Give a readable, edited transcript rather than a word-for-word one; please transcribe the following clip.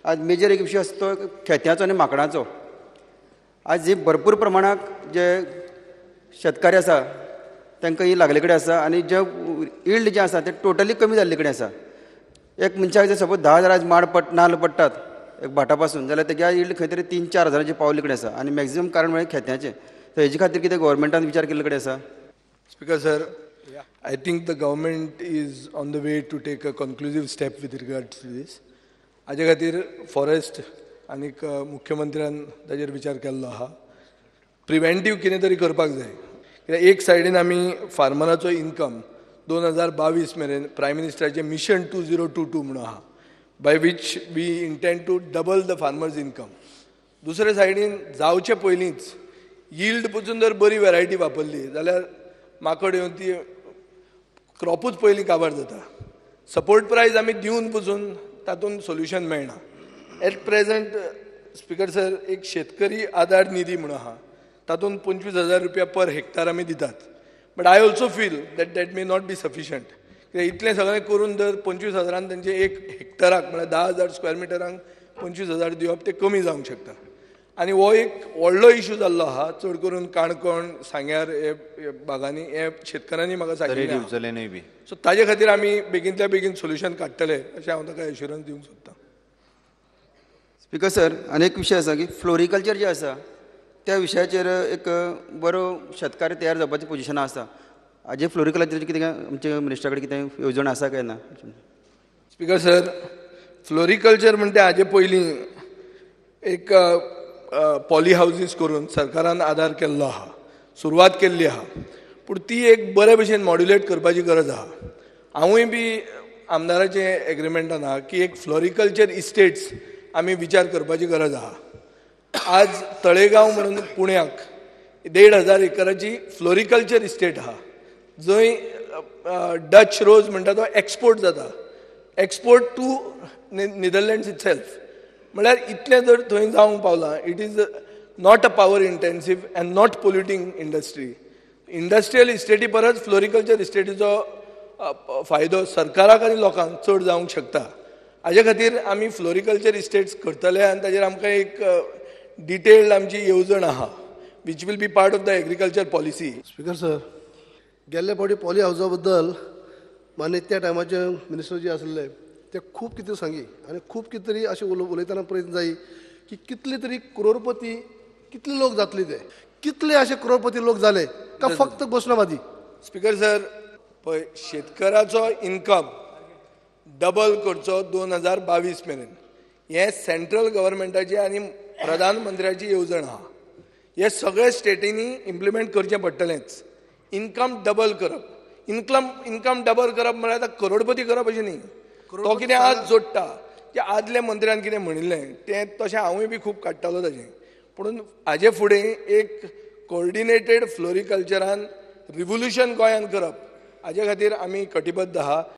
आज मेजर एक विशय आसा तो खेत्याचो आनी माकडांचो. आज जे भरपूर प्रमाणाक जे शेतकारी आसा तांकां ही लागले कडेन आसा आनी जे यील्ड जें आसा तें टोटली कमी जाल्ले कडेन आसा. एक मनशाक जर सपोज 10,000 आज माड पड नाल्ल पडटात एक भाटा पासून जाल्यार तेज्या यील्ड खंय तरी 3-4 हजारांचे पावले कडेन आसा आनी मॅक्झिमम कारण म्हळ्यार खेत्याचें. तर हेजे खातीर कितें गोवोरमेंटान विचार केल्ले कडेन आसा? Speaker sir, I think the government is on the way to take a conclusive step with regards to this. हाजे खातीर फॉरेस्ट आनीक मुख्यमंत्र्यान ताजेर विचार केल्लो आहा. प्रिवेंटीव कितें तरी करपाक जाय. कित्याक एक सायडीन आमी फार्मराचो इनकम 2022 मेरेन प्रायम मिनिस्टराचें मिशन 2022 म्हणून आहा, by which we intend to double the farmers income. दुसरे सायडीन जावचे पयलींच यील्ड पसून जर बरी वेरायटी वापरली जाल्यार माकड येवन ती क्रॉपूच पयलीं काबार जाता. सपोर्ट प्रायस आमी दिवन पसून तातूंत सोल्युशन मेळना. एट प्रेझेंट स्पिकर सर, एक शेतकरी आदार निधी म्हणून आहा, तातूंत 25,000 रुपया पर हेक्टर आमी दितात. But I also feel that that may not be sufficient. कित्याक इतलें सगळें करून जर 25,000 तांचे एक हेक्टराक म्हळ्यार 10,000 स्क्वेअर मिटरांक 25,000 दिवप तें कमी जावंक शकता. आनी हो एक व्हडलो इशू जाल्लो आहा, चड करून काणकोण सांग्यार हे भागांनी हे शेतकारांनी म्हाका सांगिल्लें. सो ताजे खातीर आमी बेगीनच्या बेगीन सोल्युशन काडटले अशें हांव ताका एश्युरन्स दिवंक सोदतां. स्पिकर सर, आनी एक विशय आसा की फ्लोरिकल्चर जें आसा त्या विशयाचेर एक बरो शेतकार तयार जावपाची पोजिशनां आसा. हाजे फ्लोरिकल्चराचेर कितें आमच्या मिनिस्टरा कडेन कितें येवजण आसा काय ना? स्पिकर सर, फ्लोरिकल्चर म्हणटा हाजे पयलीं एक पॉली हावजीस करून सरकारान आदार केल्लो आहा, सुरवात केल्ली आहा, पूण ती एक बरे भशेन मॉड्युलेट करपाची गरज आहा. हांवूय बी आमदाराचे एग्रीमेंटान आहा की एक फ्लोरिकल्चर इस्टेट्स आमी विचार करपाची गरज आहा. आज तळेगांव म्हणून पुण्याक 1,500 एकराची फ्लोरिकल्चर इस्टेट आहा, जंय डच रोज म्हणटा तो एक्सपोर्ट जाता, एक्सपोर्ट टू नेदरलँड्स इटसेल्फ. म्हळ्यार इतलें जर थंय जावंक पावलां, it is not a power intensive and not polluting industry. Industrial इस्टेटी परस फ्लोरिकल्चर इस्टेटीचो फायदो सरकाराक आनी लोकांक चड जावंक शकता. हाजे खातीर आमी फ्लोरिकल्चर इस्टेट्स करतले आनी ताजेर आमकां एक डिटेल्ड आमची येवजण आहा, which will be part of the agriculture policy. Speaker sir, गेल्ले फावटी पॉली हावजा बद्दल मान्य त्या टायमाचे मिनिस्टर जे आसले ते खूब कितें सांगी आनी खूब कितें तरी अशें उलयतना प्रयत्न जायी की कितले तरी करोडपती कितले लोक जातले, ते कितले अशे करोडपती लोक जाले का फक्त घोशणावादी? स्पिकर सर, पळय शेतकाराचो इनकम डबल करचो 2022 मेरेन, हें सेंट्रल गव्हर्मेंटाची आनी प्रधानमंत्र्याची येवजण आहा. हे सगळे स्टेटींनी इम्प्लिमेंट करचें पडटलेंच. इनकम डबल करप, इनकम डबल करप म्हळ्यार आतां करोडपती करप अशें न्ही. तो कितें आज जोडटा, ते आदल्या मंत्र्यान कितें म्हणिल्लें तें तशें हांवूय बी खूब काडटालो ताजें, पूण हाजे फुडें एक कोऑर्डिनेटेड फ्लोरिकल्चरान रिवोल्युशन गोंयांत करप हाजे खातीर आमी कटिबद्ध आहा.